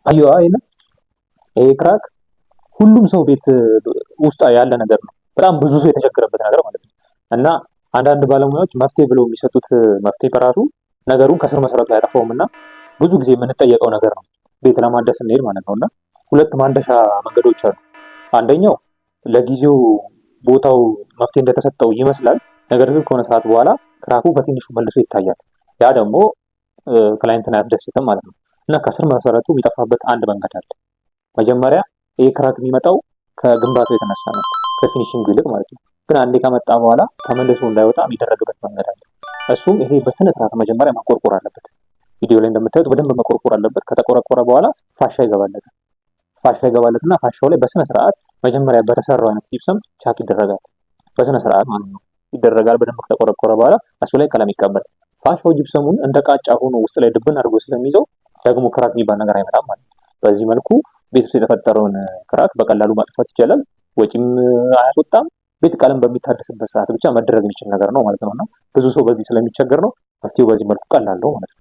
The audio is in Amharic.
አየዋ፣ ይሄ crack ሁሉም ሰው ቤት ውስጥ ያለ ነገር ነው። በጣም ብዙ ሰው የተቸገረበት ነገር ማለት ነው። እና አንዳንድ ባለሙያዎች መፍትሄ ብለው የሚሰጡት መፍትሄ በራሱ ነገሩን ከስር መሰረቱ አያጠፋውም እና ብዙ ጊዜ የምንጠየቀው ነገር ነው ቤት ለማደስ ስንሄድ ማለት ነው። እና ሁለት ማደሻ መንገዶች አሉ። አንደኛው ለጊዜው ቦታው መፍትሄ እንደተሰጠው ይመስላል። ነገር ግን ከሆነ ሰዓት በኋላ crack ኡ በትንሹ መልሶ ይታያል። ያ ደግሞ client ን አያስደስትም ማለት ነው። እና ከስር መሰረቱ የሚጠፋበት አንድ መንገድ አለ። መጀመሪያ ይህ crack የሚመጣው ከግንባታው የተነሳ ነው፣ ከ finishing ይልቅ ማለት ነው። ግን አንዴ ከመጣ በኋላ ተመልሶ እንዳይወጣ የሚደረግበት መንገድ አለ። እሱም ይሄ በስነ ስርዓት መጀመሪያ መቆርቆር አለበት። ቪዲዮ ላይ እንደምታዩት በደንብ መቆርቆር አለበት። ከተቆረቆረ በኋላ ፋሻ ይገባለታል። ፋሻ ይገባለትና ፋሻው ላይ በስነ ስርዓት መጀመሪያ በተሰራው አይነት ጂፕሰም ቻክ ይደረጋል። በስነ ስርዓት ማለት ነው ይደረጋል። በደንብ ከተቆረቆረ በኋላ እሱ ላይ ቀለም ይቀባል። ፋሻው ጂፕሰሙን እንደ ቃጫ ሆኖ ውስጥ ላይ ድብን አድርጎ ስለሚይዘው ደግሞ crack የሚባል ነገር አይመጣም ማለት ነው። በዚህ መልኩ ቤት ውስጥ የተፈጠረውን crack በቀላሉ ማጥፋት ይቻላል። ወጪም አያስወጣም። ቤት ቀለም በሚታደስበት ሰዓት ብቻ መደረግ የሚችል ነገር ነው ማለት ነው። እና ብዙ ሰው በዚህ ስለሚቸገር ነው መፍትሄው በዚህ መልኩ ቀላል ነው ማለት ነው።